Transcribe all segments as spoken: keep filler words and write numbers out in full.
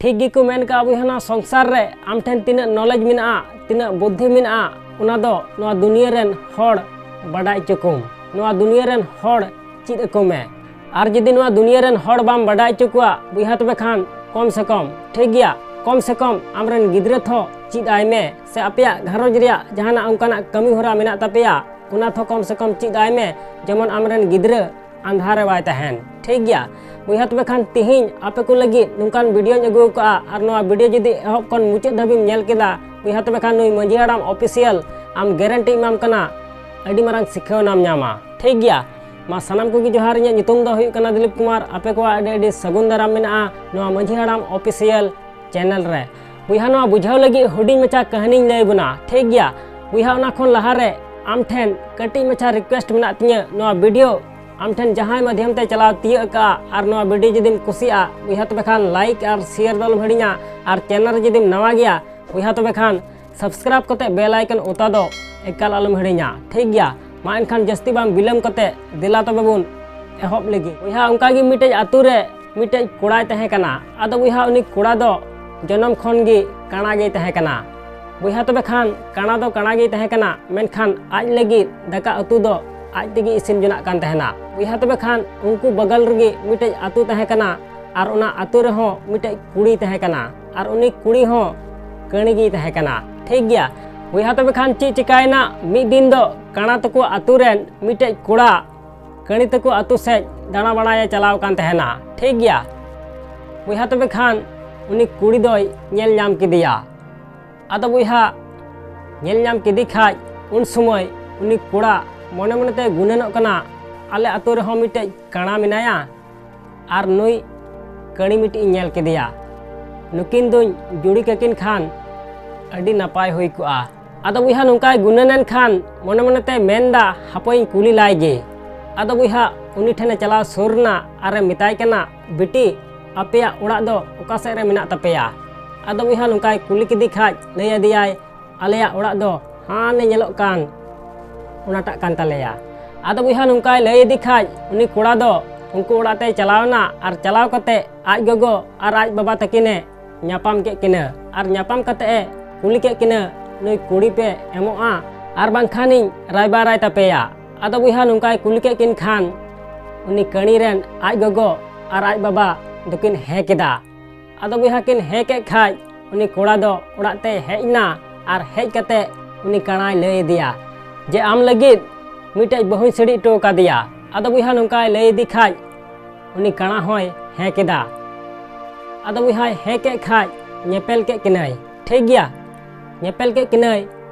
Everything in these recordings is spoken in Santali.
ᱴᱷᱤᱠ ᱜᱮᱠᱚ ᱢᱮᱱ ᱠᱟᱜᱼᱟ ᱵᱚᱭᱦᱟ, ᱱᱚᱣᱟ ᱥᱚᱝᱥᱟᱨ ᱨᱮ ᱟᱢ ᱴᱷᱮᱱ ᱛᱤᱱᱟᱹᱜ ᱱᱚᱞᱮᱡᱽ ᱢᱮᱱᱟᱜᱼᱟ, ᱛᱤᱱᱟᱹᱜ ᱵᱩᱫᱽᱫᱷᱤ ᱢᱮᱱᱟᱜᱼᱟ, ᱚᱱᱟ ᱫᱚ ᱱᱚᱣᱟ ᱫᱩᱱᱤᱭᱟᱹ ᱨᱮᱱ ᱦᱚᱲ ᱵᱟᱰᱟᱭ ᱦᱚᱪᱚ ᱠᱚᱢ, ᱱᱚᱣᱟ ᱫᱩᱱᱤᱭᱟᱹ ᱨᱮᱱ ᱦᱚᱲ ᱪᱮᱫ ᱟᱠᱚ ᱢᱮ᱾ ᱟᱨ ᱡᱩᱫᱤ ᱱᱚᱣᱟ ᱫᱩᱱᱤᱭᱟᱹ ᱨᱮᱱ ᱦᱚᱲ ᱵᱟᱢ ᱵᱟᱰᱟᱭ ᱦᱚᱪᱚ ᱠᱚᱣᱟ ᱵᱚᱭᱦᱟ, ᱛᱚᱵᱮ ᱠᱷᱟᱱ ᱠᱚᱢ ᱥᱮ ᱠᱚᱢ, ᱴᱷᱤᱠ ᱜᱮᱭᱟ, ᱠᱚᱢ ᱥᱮ ᱠᱚᱢ ᱟᱢᱨᱮᱱ ᱜᱤᱫᱽᱨᱟᱹ ᱛᱷᱚ ᱪᱮᱫ ᱟᱭ ᱢᱮ, ᱥᱮ ᱟᱯᱮᱭᱟᱜ ᱜᱷᱟᱨᱚᱸᱡᱽ ᱨᱮᱭᱟᱜ ᱡᱟᱦᱟᱱᱟᱜ ᱚᱱᱠᱟᱱᱟᱜ ᱠᱟᱹᱢᱤ ᱦᱚᱨᱟ ᱢᱮᱱᱟᱜ ᱛᱟᱯᱮᱭᱟ, ᱚᱱᱟ ᱛᱷᱚ ᱠᱚᱢ ᱥᱮ ᱠᱚᱢ ᱪᱮᱫ ᱟᱭ ᱢᱮ, ᱡᱮᱢᱚᱱ ᱟᱢᱨᱮᱱ ᱜᱤᱫᱽᱨᱟᱹ ᱟᱸᱫᱷᱟᱨ ᱨᱮ ᱵᱟᱭ ᱛᱟᱦᱮᱱ, ᱴᱷᱤᱠ ᱜᱮᱭᱟ᱾ ᱵᱚᱭᱦᱟ, ᱛᱚᱵᱮ ᱠᱷᱟᱱ ᱛᱤᱦᱤᱧ ᱟᱯᱮ ᱠᱚ ᱞᱟᱹᱜᱤᱫ ᱱᱚᱝᱠᱟᱱ ᱵᱷᱤᱰᱤᱭᱳᱧ ᱟᱹᱜᱩ ᱟᱠᱟᱫᱼᱟ, ᱟᱨ ᱱᱚᱣᱟ ᱵᱷᱤᱰᱤᱭᱳ ᱡᱩᱫᱤ ᱮᱦᱚᱵ ᱠᱷᱚᱱ ᱢᱩᱪᱟᱹᱫ ᱫᱷᱟᱹᱵᱤᱡ ᱧᱮᱞ ᱠᱮᱫᱟ ᱵᱚᱭᱦᱟ, ᱛᱚᱵᱮ ᱠᱷᱟᱱ ᱱᱩᱭ ᱢᱟᱹᱡᱷᱤ ᱦᱟᱲᱟᱢ ᱚᱯᱷᱤᱥᱤᱭᱟᱞ ᱟᱢ ᱜᱮᱨᱮᱱᱴᱤ ᱮᱢᱟᱢ ᱠᱟᱱᱟ, ᱟᱹᱰᱤ ᱢᱟᱨᱟᱝ ᱥᱤᱠᱷᱟᱹᱣᱱᱟᱢ ᱧᱟᱢᱟ, ᱴᱷᱤᱠ ᱜᱮᱭᱟ᱾ ᱢᱟ ᱥᱟᱱᱟᱢ ᱠᱚᱜᱮ ᱡᱚᱦᱟᱨ, ᱤᱧᱟᱹᱜ ᱧᱩᱛᱩᱢ ᱫᱚ ᱦᱩᱭᱩᱜ ᱠᱟᱱᱟ ᱫᱤᱞᱤᱯ ᱠᱩᱢᱟᱨ᱾ ᱟᱯᱮ ᱠᱚᱣᱟᱜ ᱟᱹᱰᱤ ᱟᱹᱰᱤ ᱥᱟᱹᱜᱩᱱ ᱫᱟᱨᱟᱢ ᱢᱮᱱᱟᱜᱼᱟ ᱱᱚᱣᱟ ᱢᱟᱹᱡᱷᱤ ᱦᱟᱲᱟᱢ ᱚᱯᱷᱤᱥᱤᱭᱟᱞ ᱪᱮᱱᱮᱞ ᱨᱮ᱾ ᱵᱚᱭᱦᱟ, ᱱᱚᱣᱟ ᱵᱩᱡᱷᱟᱹᱣ ᱞᱟᱹᱜᱤᱫ ᱦᱩᱰᱤᱧ ᱢᱟᱪᱷᱟ ᱠᱟᱹᱦᱱᱤᱧ ᱞᱟᱹᱭ ᱵᱚᱱᱟ, ᱴᱷᱤᱠ ᱜᱮᱭᱟ᱾ ᱵᱚᱭᱦᱟ, ᱚᱱᱟ ᱠᱷᱚᱱ ᱞᱟᱦᱟᱨᱮ ᱟᱢ ᱴᱷᱮᱱ ᱠᱟᱹᱴᱤᱡ ᱢᱟᱪᱷᱟ ᱨᱤᱠᱩᱭᱮᱥᱴ ᱢᱮᱱᱟᱜ ᱛᱤᱧᱟᱹ, ᱱᱚᱣᱟ ᱵᱷᱤᱰᱤᱭᱳ ᱟᱢ ᱴᱷᱮᱱ ᱡᱟᱦᱟᱸᱭ ᱢᱟᱫᱽᱫᱷᱚᱢ ᱛᱮ ᱪᱟᱞᱟᱣ ᱛᱤᱭᱟᱹᱜ ᱟᱠᱟᱫᱼᱟ, ᱟᱨ ᱱᱚᱣᱟ ᱵᱷᱤᱰᱤᱭᱳ ᱡᱩᱫᱤᱢ ᱠᱩᱥᱤᱭᱟᱜᱼᱟ ᱵᱚᱭᱦᱟ, ᱛᱚᱵᱮ ᱠᱷᱟᱱ ᱞᱟᱭᱤᱠ ᱟᱨ ᱥᱮᱭᱟᱨ ᱫᱚ ᱟᱞᱚᱢ ᱦᱤᱲᱤᱧᱟ, ᱟᱨ ᱪᱮᱱᱮᱞ ᱨᱮ ᱡᱩᱫᱤᱢ ᱱᱟᱣᱟ ᱜᱮᱭᱟ ᱵᱚᱭᱦᱟ, ᱛᱚᱵᱮ ᱠᱷᱟᱱ ᱥᱟᱵᱥᱠᱨᱟᱭᱤᱵ ᱠᱟᱛᱮ ᱵᱮᱞ ᱟᱭᱠᱚᱱ ᱚᱛᱟ ᱫᱚ ᱮᱠᱟᱞ ᱟᱞᱚᱢ ᱦᱤᱲᱤᱧᱟ, ᱴᱷᱤᱠ ᱜᱮᱭᱟ᱾ ᱢᱟ ᱮᱱᱠᱷᱟᱱ ᱡᱟᱹᱥᱛᱤ ᱵᱟᱝ ᱵᱤᱞᱚᱢ ᱠᱟᱛᱮ ᱫᱮᱞᱟ ᱛᱚᱵᱮ ᱵᱚᱱ ᱮᱦᱚᱵ ᱞᱮᱜᱮ᱾ ᱵᱚᱭᱦᱟ, ᱚᱱᱠᱟ ᱜᱮ ᱢᱤᱫᱴᱮᱡ ᱟᱛᱳ ᱨᱮ ᱢᱤᱫᱴᱮᱡ ᱠᱚᱲᱟᱭ ᱛᱟᱦᱮᱸ ᱠᱟᱱᱟ᱾ ᱟᱫᱚ ᱵᱚᱭᱦᱟ, ᱩᱱᱤ ᱠᱚᱲᱟ ᱫᱚ ᱡᱚᱱᱚᱢ ᱠᱷᱚᱱ ᱜᱮ ᱠᱟᱬᱟ ᱜᱮᱭ ᱛᱟᱦᱮᱸ ᱠᱟᱱᱟ᱾ ᱵᱚᱭᱦᱟ, ᱛᱚᱵᱮ ᱠᱷᱟᱱ ᱠᱟᱬᱟ ᱫᱚ ᱠᱟᱬᱟ ᱜᱮᱭ ᱛᱟᱦᱮᱸ ᱠᱟᱱᱟ, ᱢᱮᱱᱠᱷᱟᱱ ᱟᱡ ᱞᱟᱹᱜᱤᱫ ᱫᱟᱠᱟ ᱩᱛᱩ ᱫᱚ ᱟᱡ ᱛᱮᱜᱮ ᱤᱥᱤᱱ ᱡᱚᱱᱟᱜ ᱠᱟᱱ ᱛᱟᱦᱮᱱᱟ᱾ ᱵᱚᱭᱦᱟ, ᱛᱚᱵᱮ ᱠᱷᱟᱱ ᱩᱱᱠᱩ ᱵᱟᱜᱟᱞ ᱨᱮᱜᱮ ᱢᱤᱫᱴᱮᱡ ᱟᱛᱳ ᱛᱟᱦᱮᱸ ᱠᱟᱱᱟ, ᱟᱨ ᱚᱱᱟ ᱟᱛᱳ ᱨᱮᱦᱚᱸ ᱢᱤᱫᱴᱮᱡ ᱠᱩᱲᱤ ᱛᱟᱦᱮᱸ ᱠᱟᱱᱟ, ᱟᱨ ᱩᱱᱤ ᱠᱩᱲᱤ ᱦᱚᱸ ᱠᱟᱹᱬᱤ ᱜᱮᱭ ᱛᱟᱦᱮᱸ ᱠᱟᱱᱟ, ᱴᱷᱤᱠ ᱜᱮᱭᱟ᱾ ᱵᱚᱭᱦᱟ, ᱛᱚᱵᱮ ᱠᱷᱟᱱ ᱪᱮᱫ ᱪᱤᱠᱟᱭᱮᱱᱟ, ᱢᱤᱫ ᱫᱤᱱ ᱫᱚ ᱠᱟᱬᱟ ᱛᱟᱠᱚ ᱟᱛᱳ ᱨᱮᱱ ᱢᱤᱫᱴᱮᱡ ᱠᱚᱲᱟ ᱠᱟᱹᱬᱤ ᱛᱟᱠᱚ ᱟᱛᱳ ᱥᱮᱫ ᱫᱟᱬᱟ ᱵᱟᱲᱟᱭᱮ ᱪᱟᱞᱟᱣ ᱠᱟᱱ ᱛᱟᱦᱮᱱᱟ, ᱴᱷᱤᱠ ᱜᱮᱭᱟ᱾ ᱵᱚᱭᱦᱟ, ᱛᱚᱵᱮ ᱠᱷᱟᱱ ᱩᱱᱤ ᱠᱩᱲᱤ ᱫᱚᱭ ᱧᱮᱞ ᱧᱟᱢ ᱠᱮᱫᱮᱭᱟ᱾ ᱟᱫᱚ ᱵᱚᱭᱦᱟ, ᱧᱮᱞ ᱧᱟᱢ ᱠᱮᱫᱮ ᱠᱷᱟᱡ ᱩᱱ ᱥᱚᱢᱚᱭ ᱩᱱᱤ ᱠᱚᱲᱟ ᱢᱚᱱᱮ ᱢᱚᱱᱮᱛᱮ ᱜᱩᱱᱟᱹᱱᱚᱜ ᱠᱟᱱᱟ, ᱟᱞᱮ ᱟᱛᱳ ᱨᱮᱦᱚᱸ ᱢᱤᱫᱴᱮᱡ ᱠᱟᱬᱟ ᱢᱮᱱᱟᱭᱟ, ᱟᱨ ᱱᱩᱭ ᱠᱟᱹᱬᱤ ᱢᱤᱫᱴᱤᱡ ᱤᱧ ᱧᱮᱞ ᱠᱮᱫᱮᱭᱟ, ᱱᱩᱠᱤᱱ ᱫᱩᱧ ᱡᱩᱲᱤ ᱠᱟᱹᱠᱤᱱ ᱠᱷᱟᱱ ᱟᱹᱰᱤ ᱱᱟᱯᱟᱭ ᱦᱩᱭ ᱠᱚᱜᱼᱟ᱾ ᱟᱫᱚ ᱵᱚᱭᱦᱟ, ᱱᱚᱝᱠᱟᱭ ᱜᱩᱱᱟᱹᱱ ᱮᱱ ᱠᱷᱟᱱ ᱢᱚᱱᱮ ᱢᱚᱱᱮᱛᱮ ᱢᱮᱱᱫᱟ, ᱦᱟᱯᱳᱭᱤᱧ ᱠᱩᱞᱤ ᱞᱟᱭ ᱜᱮ᱾ ᱟᱫᱚ ᱵᱚᱭᱦᱟ, ᱩᱱᱤ ᱴᱷᱮᱱᱮ ᱪᱟᱞᱟᱣ ᱥᱩᱨ ᱮᱱᱟ ᱟᱨᱮ ᱢᱮᱛᱟᱭ ᱠᱟᱱᱟ, ᱵᱤᱴᱤ, ᱟᱯᱮᱭᱟᱜ ᱚᱲᱟᱜ ᱫᱚ ᱚᱠᱟ ᱥᱮᱫ ᱨᱮ ᱢᱮᱱᱟᱜ ᱛᱟᱯᱮᱭᱟ? ᱟᱫᱚ ᱵᱚᱭᱦᱟ, ᱱᱚᱝᱠᱟᱭ ᱠᱩᱞᱤ ᱠᱮᱫᱮ ᱠᱷᱟᱡ ᱞᱟᱹᱭ ᱟᱫᱮᱭᱟᱭ, ᱟᱞᱮᱭᱟᱜ ᱚᱲᱟᱜ ᱫᱚ ᱦᱟᱱᱮ ᱧᱮᱞᱚᱜ ᱠᱟᱱ ᱚᱱᱟᱴᱟᱜ ᱠᱟᱱ ᱛᱟᱞᱮᱭᱟ᱾ ᱟᱫᱚ ᱵᱚᱭᱦᱟ, ᱱᱚᱝᱠᱟᱭ ᱞᱟᱹᱭ ᱟᱫᱮ ᱠᱷᱟᱡ ᱩᱱᱤ ᱠᱚᱲᱟ ᱫᱚ ᱩᱱᱠᱩ ᱚᱲᱟᱜ ᱛᱮᱭ ᱪᱟᱞᱟᱣ ᱮᱱᱟ, ᱟᱨ ᱪᱟᱞᱟᱣ ᱠᱟᱛᱮ ᱟᱡ ᱜᱚᱜᱚ ᱟᱨ ᱟᱡ ᱵᱟᱵᱟ ᱛᱟᱹᱠᱤᱱᱮ ᱧᱟᱯᱟᱢ ᱠᱮᱫ ᱠᱤᱱᱟᱹ᱾ ᱟᱨ ᱧᱟᱯᱟᱢ ᱠᱟᱛᱮ ᱮ ᱠᱩᱞᱤ ᱠᱮᱫ ᱠᱤᱱᱟᱹ, "ᱱᱩᱭ ᱠᱩᱲᱤ ᱯᱮ ᱮᱢᱚᱜᱼᱟ ᱟᱨ ᱵᱟᱝᱠᱷᱟᱱᱤᱧ ᱨᱟᱭᱵᱟᱨᱟᱭ ᱛᱟᱯᱮᱭᱟ?" ᱟᱫᱚ ᱵᱚᱭᱦᱟ, ᱱᱚᱝᱠᱟᱭ ᱠᱩᱞᱤ ᱠᱮᱫ ᱠᱤᱱ ᱠᱷᱟᱱ ᱩᱱᱤ ᱠᱟᱹᱬᱤ ᱨᱮᱱ ᱟᱡ ᱜᱚᱜᱚ ᱟᱨ ᱟᱡ ᱵᱟᱵᱟ ᱫᱚᱠᱤᱱ ᱦᱮᱸ ᱠᱮᱫᱟ᱾ ᱟᱫᱚ ᱵᱚᱭᱦᱟ ᱠᱤᱱ ᱦᱮᱸ ᱠᱮᱫ ᱠᱷᱟᱡ ᱩᱱᱤ ᱠᱚᱲᱟ ᱫᱚ ᱚᱲᱟᱜ ᱛᱮᱭ ᱦᱮᱡ ᱮᱱᱟ ᱟᱨ ᱦᱮᱡ ᱠᱟᱛᱮ ᱩᱱᱤ ᱠᱟᱬᱟᱭ ᱞᱟᱹᱭ ᱟᱫᱮᱭᱟ ᱡᱮ, "ᱟᱢ ᱞᱟᱹᱜᱤᱫ ᱢᱤᱫᱴᱮᱡ ᱵᱟᱹᱦᱩᱧ ᱥᱤᱲᱤ ᱦᱚᱴᱚ ᱟᱠᱟᱫᱮᱭᱟ᱾" ᱟᱫᱚ ᱵᱚᱭᱦᱟ ᱱᱚᱝᱠᱟᱭ ᱞᱟᱹᱭ ᱟᱫᱮ ᱠᱷᱟᱡ ᱩᱱᱤ ᱠᱟᱬᱟ ᱦᱚᱸᱭ ᱦᱮᱸ ᱠᱮᱫᱟ᱾ ᱟᱫᱚ ᱵᱚᱭᱦᱟᱭ ᱦᱮᱸ ᱠᱮᱫ ᱠᱷᱟᱡ ᱧᱮᱯᱮᱞ ᱠᱮᱫ ᱠᱤᱱᱟᱹᱭ᱾ ᱴᱷᱤᱠ ᱜᱮᱭᱟ, ᱧᱮᱯᱮᱞ ᱠᱮᱫ ᱠᱤᱱᱟᱹᱭ,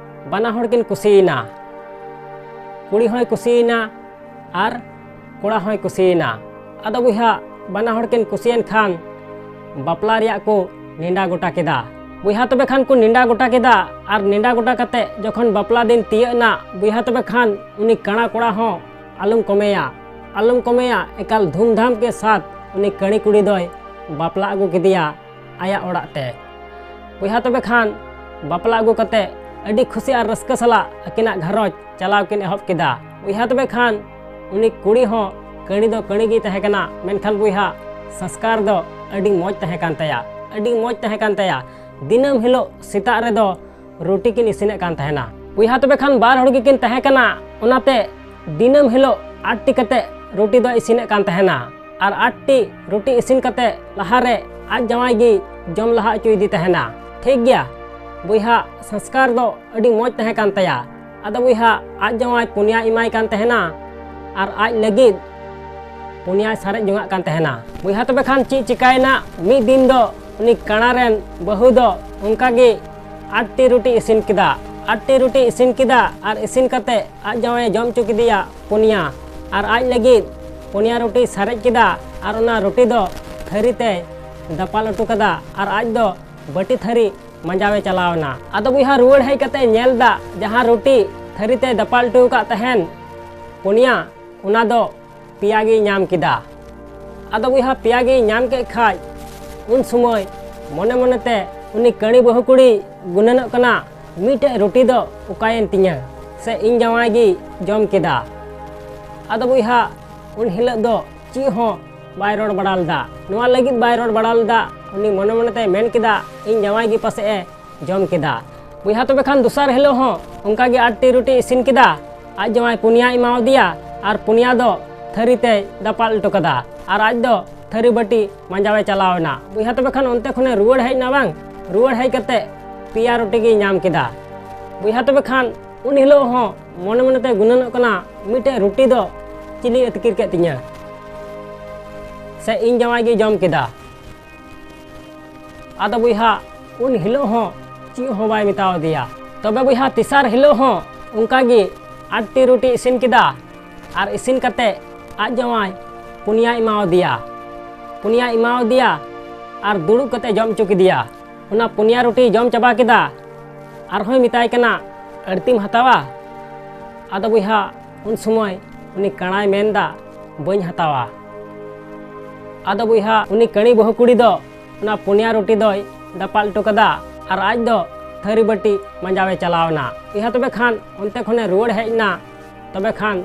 ᱵᱟᱱᱟ ᱦᱚᱲ ᱠᱤᱱ ᱠᱩᱥᱤᱭᱮᱱᱟ᱾ ᱠᱩᱲᱤ ᱦᱚᱸᱭ ᱠᱩᱥᱤᱭᱮᱱᱟ ᱟᱨ ᱠᱚᱲᱟ ᱦᱚᱸᱭ ᱠᱩᱥᱤᱭᱮᱱᱟ᱾ ᱟᱫᱚ ᱵᱚᱭᱦᱟ ᱵᱟᱱᱟ ᱦᱚᱲ ᱠᱤᱱ ᱠᱩᱥᱤᱭᱮᱱ ᱠᱷᱟᱱ ᱵᱟᱯᱞᱟ ᱨᱮᱭᱟᱜ ᱠᱚ ᱱᱮᱰᱟ ᱜᱚᱴᱟ ᱠᱮᱫᱟ᱾ ᱵᱚᱭᱦᱟ ᱛᱚᱵᱮ ᱠᱷᱟᱱ ᱠᱚ ᱱᱮᱰᱟ ᱜᱚᱴᱟ ᱠᱮᱫᱟ᱾ ᱟᱨ ᱱᱮᱰᱟ ᱜᱚᱴᱟ ᱠᱟᱛᱮ ᱡᱚᱠᱷᱚᱱ ᱵᱟᱯᱞᱟ ᱫᱤᱱ ᱛᱤᱭᱟᱹᱜ ᱮᱱᱟ, ᱵᱚᱭᱦᱟ ᱛᱚᱵᱮ ᱠᱷᱟᱱ ᱩᱱᱤ ᱠᱟᱬᱟ ᱠᱚᱲᱟ ᱦᱚᱸ ᱟᱞᱚᱢ ᱠᱚᱢᱮᱭᱟ, ᱟᱞᱚᱢ ᱠᱚᱢᱮᱭᱟ, ᱮᱠᱟᱞ ᱫᱷᱩᱢᱫᱷᱟᱢ ᱠᱮ ᱥᱟᱛ ᱩᱱᱤ ᱠᱟᱹᱬᱤ ᱠᱩᱲᱤ ᱫᱚᱭ ᱵᱟᱯᱞᱟ ᱟᱹᱜᱩ ᱠᱮᱫᱮᱭᱟ ᱟᱭᱟᱜ ᱚᱲᱟᱜ ᱛᱮ᱾ ᱵᱚᱭᱦᱟ ᱛᱚᱵᱮ ᱠᱷᱟᱱ ᱵᱟᱯᱞᱟ ᱟᱹᱜᱩ ᱠᱟᱛᱮ ᱟᱹᱰᱤ ᱠᱷᱩᱥᱤ ᱟᱨ ᱨᱟᱹᱥᱠᱟᱹ ᱥᱟᱞᱟᱜ ᱟᱹᱠᱤᱱᱟᱜ ᱜᱷᱟᱨᱚᱸᱡᱽ ᱪᱟᱞᱟᱣ ᱠᱤᱱ ᱮᱦᱚᱵ ᱠᱮᱫᱟ᱾ ᱵᱚᱭᱦᱟ ᱛᱚᱵᱮ ᱠᱷᱟᱱ ᱩᱱᱤ ᱠᱩᱲᱤ ᱦᱚᱸ ᱠᱟᱹᱬᱤ ᱫᱚ ᱠᱟᱹᱬᱤ ᱜᱮᱭ ᱛᱟᱦᱮᱸ ᱠᱟᱱᱟ, ᱢᱮᱱᱠᱷᱟᱱ ᱵᱚᱭᱦᱟ ᱥᱚᱝᱥᱠᱟᱨ ᱫᱚ ᱟᱹᱰᱤ ᱢᱚᱡᱽ ᱛᱟᱦᱮᱸ ᱠᱟᱱ ᱛᱟᱭᱟ, ᱟᱹᱰᱤ ᱢᱚᱡᱽ ᱛᱟᱦᱮᱸ ᱠᱟᱱ ᱛᱟᱭᱟ᱾ ᱫᱤᱱᱟᱹᱢ ᱦᱤᱞᱳᱜ ᱥᱮᱛᱟᱜ ᱨᱮᱫᱚ ᱨᱩᱴᱤ ᱠᱤᱱ ᱤᱥᱤᱱᱮᱫ ᱠᱟᱱ ᱛᱟᱦᱮᱱᱟ᱾ ᱵᱚᱭᱦᱟ ᱛᱚᱵᱮ ᱠᱷᱟᱱ ᱵᱟᱨ ᱦᱚᱲ ᱜᱮᱠᱤᱱ ᱛᱟᱦᱮᱸ ᱠᱟᱱᱟ, ᱚᱱᱟᱛᱮ ᱫᱤᱱᱟᱹᱢ ᱦᱤᱞᱳᱜ ᱟᱴ ᱴᱤ ᱠᱟᱛᱮ ᱨᱩᱴᱤ ᱫᱚ ᱤᱥᱤᱱᱮᱫ ᱠᱟᱱ ᱛᱟᱦᱮᱱᱟ᱾ ᱟᱨ ᱟᱴ ᱴᱤ ᱨᱩᱴᱤ ᱤᱥᱤᱱ ᱠᱟᱛᱮ ᱞᱟᱦᱟᱨᱮ ᱟᱡ ᱡᱟᱶᱟᱭ ᱜᱮ ᱡᱚᱢ ᱞᱟᱦᱟ ᱦᱚᱪᱚᱭᱮᱫᱮ ᱛᱟᱦᱮᱱᱟ᱾ ᱴᱷᱤᱠ ᱜᱮᱭᱟ, ᱵᱚᱭᱦᱟ ᱥᱚᱝᱥᱠᱟᱨ ᱫᱚ ᱟᱹᱰᱤ ᱢᱚᱡᱽ ᱛᱟᱦᱮᱸ ᱠᱟᱱ ᱛᱟᱭᱟ᱾ ᱟᱫᱚ ᱵᱚᱭᱦᱟ ᱟᱡ ᱡᱟᱶᱟᱭ ᱯᱩᱱᱭᱟ ᱮᱢᱟᱭ ᱠᱟᱱ ᱛᱟᱦᱮᱱᱟ ᱟᱨ ᱟᱡ ᱞᱟᱹᱜᱤᱫ ᱯᱩᱱᱭᱟᱭ ᱥᱟᱨᱮᱡ ᱡᱚᱝᱟᱜ ᱠᱟᱱ ᱛᱟᱦᱮᱱᱟ᱾ ᱵᱚᱭᱦᱟ ᱛᱚᱵᱮ ᱠᱷᱟᱱ ᱪᱮᱫ ᱪᱤᱠᱟᱭᱮᱱᱟ, ᱢᱤᱫ ᱫᱤᱱ ᱫᱚ ᱩᱱᱤ ᱠᱟᱬᱟ ᱨᱮᱱ ᱵᱟᱹᱦᱩ ᱫᱚ ᱚᱱᱠᱟ ᱜᱮ ᱟᱴ ᱴᱤ ᱨᱩᱴᱤ ᱤᱥᱤᱱ ᱠᱮᱫᱟ᱾ ᱟᱴ ᱴᱤ ᱨᱩᱴᱤ ᱤᱥᱤᱱ ᱠᱮᱫᱟ ᱟᱨ ᱤᱥᱤᱱ ᱠᱟᱛᱮ ᱟᱡ ᱡᱟᱶᱟᱭᱮ ᱡᱚᱢ ᱦᱚᱪᱚ ᱠᱮᱫᱮᱭᱟ ᱯᱩᱱᱭᱟ᱾ ᱟᱨ ᱟᱡ ᱞᱟᱹᱜᱤᱫ ᱯᱩᱱᱭᱟ ᱨᱩᱴᱤ ᱥᱟᱨᱮᱡ ᱠᱮᱫᱟ ᱟᱨ ᱚᱱᱟ ᱨᱩᱴᱤ ᱫᱚ ᱛᱷᱟᱹᱨᱤ ᱛᱮᱭ ᱫᱟᱯᱟᱞ ᱦᱚᱴᱚ ᱠᱟᱫᱟ ᱟᱨ ᱟᱡ ᱫᱚ ᱵᱟᱹᱴᱤ ᱛᱷᱟᱹᱨᱤ ᱢᱟᱸᱡᱟᱣᱮ ᱪᱟᱞᱟᱣ ᱮᱱᱟ᱾ ᱟᱫᱚ ᱵᱚᱭᱦᱟ ᱨᱩᱣᱟᱹᱲ ᱦᱮᱡ ᱠᱟᱛᱮ ᱧᱮᱞ ᱫᱟ ᱡᱟᱦᱟᱸ ᱨᱩᱴᱤ ᱛᱷᱟᱹᱨᱤ ᱛᱮᱭ ᱫᱟᱯᱟᱞ ᱦᱚᱴᱚ ᱟᱠᱟᱫ ᱛᱟᱦᱮᱱ ᱯᱩᱱᱭᱟ, ᱚᱱᱟ ᱫᱚ ᱯᱮᱭᱟ ᱜᱮᱭ ᱧᱟᱢ ᱠᱮᱫᱟ᱾ ᱟᱫᱚ ᱵᱚᱭᱦᱟ ᱯᱮᱭᱟ ᱜᱮᱭ ᱧᱟᱢ ᱠᱮᱫ ᱠᱷᱟᱡ ᱩᱱ ᱥᱚᱢᱚᱭ ᱢᱚᱱᱮ ᱢᱚᱱᱮᱛᱮ ᱩᱱᱤ ᱠᱟᱹᱬᱤ ᱵᱟᱹᱦᱩ ᱠᱩᱲᱤ ᱜᱩᱱᱟᱹᱱᱚᱜ ᱠᱟᱱᱟ, "ᱢᱤᱫᱴᱮᱡ ᱨᱩᱴᱤ ᱫᱚ ᱚᱠᱟᱭᱮᱱ ᱛᱤᱧᱟᱹ? ᱥᱮ ᱤᱧ ᱡᱟᱶᱟᱭ ᱜᱮ ᱡᱚᱢ ᱠᱮᱫᱟ?" ᱟᱫᱚ ᱵᱚᱭᱦᱟ ᱩᱱ ᱦᱤᱞᱳᱜ ᱫᱚ ᱪᱮᱫ ᱦᱚᱸ ᱵᱟᱭ ᱨᱚᱲ ᱵᱟᱲᱟ ᱞᱮᱫᱟ᱾ ᱱᱚᱣᱟ ᱞᱟᱹᱜᱤᱫ ᱵᱟᱭ ᱨᱚᱲ ᱵᱟᱲᱟ ᱞᱮᱫᱟ, ᱩᱱᱤ ᱢᱚᱱᱮ ᱢᱚᱱᱮᱛᱮᱭ ᱢᱮᱱ ᱠᱮᱫᱟ, ᱤᱧ ᱡᱟᱶᱟᱭ ᱜᱮ ᱯᱟᱥᱮᱡ ᱮ ᱡᱚᱢ ᱠᱮᱫᱟ᱾ ᱵᱚᱭᱦᱟ, ᱛᱚᱵᱮ ᱠᱷᱟᱱ ᱫᱚᱥᱟᱨ ᱦᱤᱞᱳᱜ ᱦᱚᱸ ᱚᱱᱠᱟ ᱜᱮ ᱟᱴᱴᱤ ᱨᱩᱴᱤ ᱤᱥᱤᱱ ᱠᱮᱫᱟ᱾ ᱟᱡ ᱡᱟᱶᱟᱭ ᱯᱩᱱᱭᱟᱭ ᱮᱢᱟᱣᱟᱫᱮᱭᱟ ᱟᱨ ᱯᱩᱱᱭᱟ ᱫᱚ ᱛᱷᱟᱹᱨᱤ ᱛᱮᱭ ᱫᱟᱯᱟᱞ ᱦᱚᱴᱚ ᱠᱟᱫᱟ ᱟᱨ ᱟᱡ ᱫᱚ ᱛᱷᱟᱹᱨᱤ ᱵᱟᱹᱴᱤ ᱢᱟᱸᱡᱟᱣᱮ ᱪᱟᱞᱟᱣ ᱮᱱᱟ᱾ ᱵᱚᱭᱦᱟ, ᱛᱚᱵᱮ ᱠᱷᱟᱱ ᱚᱱᱛᱮ ᱠᱷᱚᱱᱮ ᱨᱩᱣᱟᱹᱲ ᱦᱮᱡ ᱮᱱᱟ ᱵᱟᱝ? ᱨᱩᱣᱟᱹᱲ ᱦᱮᱡ ᱠᱟᱛᱮ ᱯᱮᱭᱟ ᱨᱩᱴᱤ ᱜᱮᱭ ᱧᱟᱢ ᱠᱮᱫᱟ᱾ ᱵᱚᱭᱦᱟ, ᱛᱚᱵᱮ ᱠᱷᱟᱱ ᱩᱱ ᱦᱤᱞᱳᱜ ᱦᱚᱸ ᱢᱚᱱᱮ ᱢᱚᱱᱮᱛᱮ ᱜᱩᱱᱟᱹᱱᱚᱜ ᱠᱟᱱᱟ, ᱢᱤᱫᱴᱮᱡ ᱨᱩᱴᱤ ᱫᱚ ᱪᱤᱞᱤ ᱟᱹᱛᱠᱤᱨ ᱠᱮᱫ ᱛᱤᱧᱟᱹ? ᱥᱮ ᱤᱧ ᱡᱟᱶᱟᱭ ᱜᱮ ᱡᱚᱢ ᱠᱮᱫᱟ? ᱟᱫᱚ ᱵᱚᱭᱦᱟ, ᱩᱱ ᱦᱤᱞᱳᱜ ᱦᱚᱸ ᱪᱮᱫ ᱦᱚᱸ ᱵᱟᱭ ᱢᱮᱛᱟᱣᱟᱫᱮᱭᱟ᱾ ᱛᱚᱵᱮ ᱵᱚᱭᱦᱟ, ᱛᱮᱥᱟᱨ ᱦᱤᱞᱳᱜ ᱦᱚᱸ ᱚᱱᱠᱟ ᱜᱮ ᱟᱴᱴᱤ ᱨᱩᱴᱤ ᱤᱥᱤᱱ ᱠᱮᱫᱟ ᱟᱨ ᱤᱥᱤᱱ ᱠᱟᱛᱮ ᱟᱡ ᱡᱟᱶᱟᱭ ᱯᱩᱱᱭᱟᱭ ᱮᱢᱟᱣᱟᱫᱮᱭᱟ᱾ ᱯᱩᱱᱭᱟᱭ ᱮᱢᱟᱣᱟᱫᱮᱭᱟ ᱟᱨ ᱫᱩᱲᱩᱵ ᱠᱟᱛᱮ ᱡᱚᱢ ᱦᱚᱪᱚ ᱠᱮᱫᱮᱭᱟ᱾ ᱚᱱᱟ ᱯᱩᱱᱭᱟ ᱨᱩᱴᱤ ᱡᱚᱢ ᱪᱟᱵᱟ ᱠᱮᱫᱟ᱾ ᱟᱨᱦᱚᱸᱭ ᱢᱮᱛᱟᱭ ᱠᱟᱱᱟ, ᱟᱹᱲᱛᱤᱢ ᱦᱟᱛᱟᱣᱟ? ᱟᱫᱚ ᱵᱚᱭᱦᱟ, ᱩᱱ ᱥᱚᱢᱚᱭ ᱩᱱᱤ ᱠᱟᱬᱟᱭ ᱢᱮᱱᱫᱟ, ᱵᱟᱹᱧ ᱦᱟᱛᱟᱣᱟ᱾ ᱟᱫᱚ ᱵᱚᱭᱦᱟ, ᱩᱱᱤ ᱠᱟᱹᱬᱤ ᱵᱟᱹᱦᱩ ᱠᱩᱲᱤ ᱫᱚ ᱚᱱᱟ ᱯᱩᱱᱭᱟ ᱨᱩᱴᱤ ᱫᱚᱭ ᱫᱟᱯᱟᱞ ᱦᱚᱴᱚ ᱠᱟᱫᱟ ᱟᱨ ᱟᱡ ᱫᱚ ᱛᱷᱟᱹᱨᱤ ᱵᱟᱹᱴᱤ ᱢᱟᱸᱡᱟᱣᱮ ᱪᱟᱞᱟᱣ ᱮᱱᱟ᱾ ᱵᱚᱭᱦᱟ, ᱛᱚᱵᱮ ᱠᱷᱟᱱ ᱚᱱᱛᱮ ᱠᱷᱚᱱᱮ ᱨᱩᱣᱟᱹᱲ ᱦᱮᱡ ᱮᱱᱟ᱾ ᱛᱚᱵᱮ ᱠᱷᱟᱱ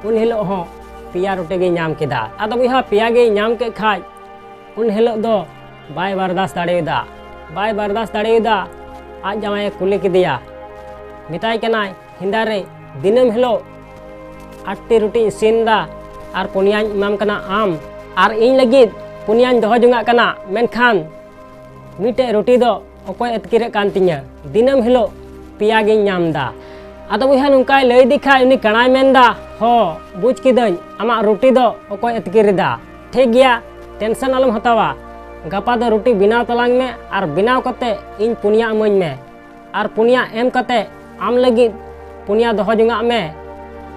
ᱩᱱ ᱦᱤᱞᱳᱜ ᱦᱚᱸ ᱯᱮᱭᱟ ᱨᱩᱴᱤ ᱜᱮᱭ ᱧᱟᱢ ᱠᱮᱫᱟ᱾ ᱟᱫᱚ ᱵᱚᱭᱦᱟ, ᱯᱮᱭᱟ ᱜᱮᱭ ᱧᱟᱢ ᱠᱮᱫ ᱠᱷᱟᱡ ᱩᱱ ᱦᱤᱞᱳᱜ ᱫᱚ ᱵᱟᱭ ᱵᱟᱨᱫᱟᱥ ᱫᱟᱲᱮᱭᱟᱫᱟ᱾ ᱵᱟᱭ ᱵᱟᱨᱫᱟᱥ ᱫᱟᱲᱮᱭᱟᱫᱟ᱾ ᱟᱡ ᱡᱟᱶᱟᱭᱮ ᱠᱩᱞᱤ ᱠᱮᱫᱮᱭᱟ, ᱢᱮᱛᱟᱭ ᱠᱟᱱᱟᱭ, ᱦᱮᱸᱫᱟ ᱨᱮ, ᱫᱤᱱᱟᱹᱢ ᱦᱤᱞᱳᱜ ᱟᱴᱴᱤ ᱨᱩᱴᱤ ᱤᱥᱤᱱ ᱮᱫᱟ ᱟᱨ ᱯᱩᱱᱭᱟᱧ ᱮᱢᱟᱢ ᱠᱟᱱᱟ ᱟᱢ, ᱟᱨ ᱤᱧ ᱞᱟᱹᱜᱤᱫ ᱯᱩᱱᱭᱟᱧ ᱫᱚᱦᱚ ᱡᱚᱝᱟᱜ ᱠᱟᱱᱟ, ᱢᱮᱱᱠᱷᱟᱱ ᱢᱤᱫᱴᱮᱡ ᱨᱩᱴᱤ ᱫᱚ ᱚᱠᱚᱭ ᱟᱹᱛᱠᱤᱨᱮᱫ ᱠᱟᱱ ᱛᱤᱧᱟᱹ? ᱫᱤᱱᱟᱹᱢ ᱦᱤᱞᱳᱜ ᱯᱮᱭᱟ ᱜᱤᱧ ᱧᱟᱢ ᱮᱫᱟ᱾ ᱟᱫᱚ ᱵᱚᱭᱦᱟ, ᱱᱚᱝᱠᱟᱭ ᱞᱟᱹᱭ ᱤᱫᱤ ᱠᱷᱟᱡ ᱩᱱᱤ ᱠᱟᱬᱟᱭ ᱢᱮᱱᱫᱟ, ᱦᱚ, ᱵᱩᱡᱽ ᱠᱤᱫᱟᱹᱧ, ᱟᱢᱟᱜ ᱨᱩᱴᱤ ᱫᱚ ᱚᱠᱚᱭ ᱟᱹᱛᱠᱤᱨ ᱮᱫᱟ᱾ ᱴᱷᱤᱠ ᱜᱮᱭᱟ, ᱴᱮᱱᱥᱚᱱ ᱟᱞᱚᱢ ᱦᱟᱛᱟᱣᱟ᱾ ᱜᱟᱯᱟ ᱫᱚ ᱨᱩᱴᱤ ᱵᱮᱱᱟᱣ ᱛᱟᱞᱟᱝ ᱢᱮ ᱟᱨ ᱵᱮᱱᱟᱣ ᱠᱟᱛᱮ ᱤᱧ ᱯᱩᱱᱭᱟ ᱤᱢᱟᱹᱧ ᱢᱮ᱾ ᱟᱨ ᱯᱩᱱᱭᱟ ᱮᱢ ᱠᱟᱛᱮ ᱟᱢ ᱞᱟᱹᱜᱤᱫ ᱯᱩᱱᱭᱟ ᱫᱚᱦᱚ ᱡᱚᱝᱟᱜ ᱢᱮ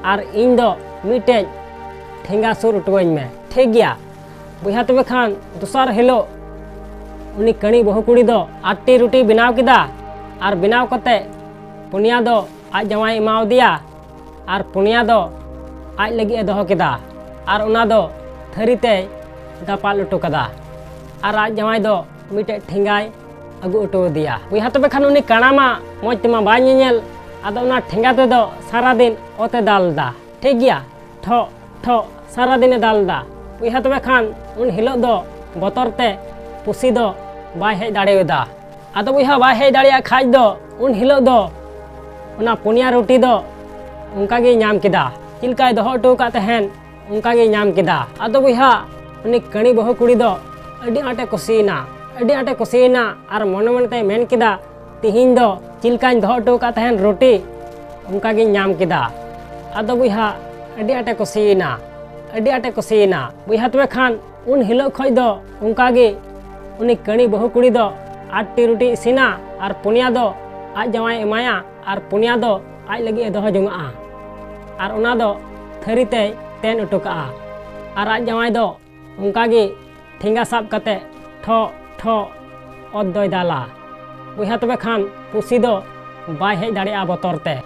ᱟᱨ ᱤᱧ ᱫᱚ ᱢᱤᱫᱴᱮᱡ ᱴᱷᱮᱸᱜᱟ ᱥᱩᱨ ᱦᱚᱴᱚᱣᱟᱹᱧ ᱢᱮ᱾ ᱴᱷᱤᱠ ᱜᱮᱭᱟ ᱵᱚᱭᱦᱟ, ᱛᱚᱵᱮ ᱠᱷᱟᱱ ᱫᱚᱥᱟᱨ ᱦᱤᱞᱳᱜ ᱩᱱᱤ ᱠᱟᱹᱬᱤ ᱵᱟᱹᱦᱩ ᱠᱩᱲᱤ ᱫᱚ ᱟᱴᱴᱤ ᱨᱩᱴᱤ ᱵᱮᱱᱟᱣ ᱠᱮᱫᱟ ᱟᱨ ᱵᱮᱱᱟᱣ ᱠᱟᱛᱮ ᱯᱩᱱᱭᱟ ᱫᱚ ᱟᱡ ᱡᱟᱶᱟᱭ ᱮᱢᱟᱣᱟᱫᱮᱭᱟ ᱟᱨ ᱯᱩᱱᱭᱟ ᱫᱚ ᱟᱡ ᱞᱟᱹᱜᱤᱫ ᱮ ᱫᱚᱦᱚ ᱠᱮᱫᱟ ᱟᱨ ᱚᱱᱟ ᱫᱚ ᱛᱷᱟᱹᱨᱤ ᱛᱮᱭ ᱫᱟᱯᱟᱞ ᱦᱚᱴᱚ ᱠᱟᱫᱟ ᱟᱨ ᱟᱡ ᱡᱟᱶᱟᱭ ᱫᱚ ᱢᱤᱫᱴᱮᱡ ᱴᱷᱮᱸᱜᱟᱭ ᱟᱹᱜᱩ ᱦᱚᱴᱚ ᱟᱫᱮᱭᱟ᱾ ᱵᱚᱭᱦᱟ, ᱛᱚᱵᱮ ᱠᱷᱟᱱ ᱩᱱᱤ ᱠᱟᱬᱟ ᱢᱟ ᱢᱚᱡᱽ ᱛᱮᱢᱟ ᱵᱟᱭ ᱧᱮᱧᱮᱞ, ᱟᱫᱚ ᱚᱱᱟ ᱴᱷᱮᱸᱜᱟ ᱛᱮᱫᱚ ᱥᱟᱨᱟᱫᱤᱱ ᱚᱛᱮ ᱫᱟᱞ ᱮᱫᱟ᱾ ᱴᱷᱤᱠ ᱜᱮᱭᱟ, ᱴᱷᱚᱜ ᱴᱷᱚᱜ ᱥᱟᱨᱟᱫᱤᱱᱮ ᱫᱟᱞ ᱮᱫᱟ᱾ ᱵᱚᱭᱦᱟ, ᱛᱚᱵᱮ ᱠᱷᱟᱱ ᱩᱱ ᱦᱤᱞᱳᱜ ᱫᱚ ᱵᱚᱛᱚᱨ ᱛᱮ ᱯᱩᱥᱤ ᱫᱚ ᱵᱟᱭ ᱦᱮᱡ ᱫᱟᱲᱮᱭᱟᱫᱟ᱾ ᱟᱫᱚ ᱵᱚᱭᱦᱟ, ᱵᱟᱭ ᱦᱮᱡ ᱫᱟᱲᱮᱭᱟᱜ ᱠᱷᱟᱡ ᱫᱚ ᱩᱱ ᱦᱤᱞᱳᱜ ᱫᱚ ᱚᱱᱟ ᱯᱩᱱᱭᱟ ᱨᱩᱴᱤ ᱫᱚ ᱚᱱᱠᱟ ᱜᱮᱭ ᱧᱟᱢ ᱠᱮᱫᱟ᱾ ᱪᱮᱫ ᱞᱮᱠᱟᱭ ᱫᱚᱦᱚ ᱦᱚᱴᱚ ᱟᱠᱟᱫ ᱛᱟᱦᱮᱸᱱ, ᱚᱱᱠᱟ ᱜᱮᱭ ᱧᱟᱢ ᱠᱮᱫᱟ᱾ ᱟᱫᱚ ᱵᱚᱭᱦᱟ, ᱩᱱᱤ ᱠᱟᱹᱬᱤ ᱵᱟᱹᱦᱩ ᱠᱩᱲᱤ ᱫᱚ ᱟᱹᱰᱤ ᱟᱸᱴᱮ ᱠᱩᱥᱤᱭᱮᱱᱟ, ᱟᱹᱰᱤ ᱟᱸᱴᱮ ᱠᱩᱥᱤᱭᱮᱱᱟ᱾ ᱟᱨ ᱢᱚᱱᱮ ᱢᱚᱱᱮ ᱛᱮᱭ ᱢᱮᱱ ᱠᱮᱫᱟ, "ᱛᱤᱦᱤᱧ ᱫᱚ ᱪᱮᱫ ᱞᱮᱠᱟᱧ ᱫᱚᱦᱚ ᱦᱚᱴᱚ ᱟᱠᱟᱫ ᱛᱟᱦᱮᱸᱱ ᱨᱩᱴᱤ, ᱚᱱᱠᱟ ᱜᱤᱧ ᱧᱟᱢ ᱠᱮᱫᱟ᱾" ᱟᱫᱚ ᱵᱚᱭᱦᱟ, ᱟᱹᱰᱤ ᱟᱸᱴᱮ ᱠᱩᱥᱤᱭᱮᱱᱟ, ᱟᱹᱰᱤ ᱟᱸᱴᱮ ᱠᱩᱥᱤᱭᱮᱱᱟ᱾ ᱵᱚᱭᱦᱟ, ᱛᱚᱵᱮ ᱠᱷᱟᱱ ᱩᱱ ᱦᱤᱞᱳᱜ ᱠᱷᱚᱡ ᱫᱚ ᱚᱱᱠᱟ ᱜᱮ ᱩᱱᱤ ᱠᱟᱹᱬᱤ ᱵᱟᱹᱦᱩ ᱠᱩᱲᱤ ᱫᱚ ᱟᱴ ᱴᱤ ᱨᱩᱴᱤ ᱤᱥᱤᱱᱟ ᱟᱨ ᱯᱩᱱᱭᱟ ᱫᱚ ᱟᱡ ᱡᱟᱶᱟᱭᱮ ᱮᱢᱟᱭᱟ ᱟᱨ ᱯᱩᱱᱭᱟ ᱫᱚ ᱟᱡ ᱞᱟᱹᱜᱤᱫ ᱮ ᱫᱚᱦᱚ ᱡᱚᱝᱟᱜᱼᱟ᱾ ᱟᱨ ᱚᱱᱟ ᱫᱚ ᱛᱷᱟᱹᱨᱤ ᱛᱮᱭ ᱛᱮᱱ ᱦᱚᱴᱚ ᱠᱟᱜᱼᱟ᱾ ᱟᱨ ᱟᱡ ᱡᱟᱶᱟᱭ ᱫᱚ ᱚᱱᱠᱟ ᱜᱮ ᱴᱷᱮᱸᱜᱟ ᱥᱟᱵ ᱠᱟᱛᱮ ᱴᱷᱚᱜ ᱴᱷᱚᱜ ᱚᱛ ᱫᱚᱭ ᱫᱟᱞᱟ᱾ ᱵᱚᱭᱦᱟ, ᱛᱚᱵᱮ ᱠᱷᱟᱱ ᱯᱩᱥᱤ ᱫᱚ ᱵᱟᱭ ᱦᱮᱡ ᱫᱟᱲᱮᱭᱟᱜᱼᱟ ᱵᱚᱛᱚᱨ ᱛᱮ᱾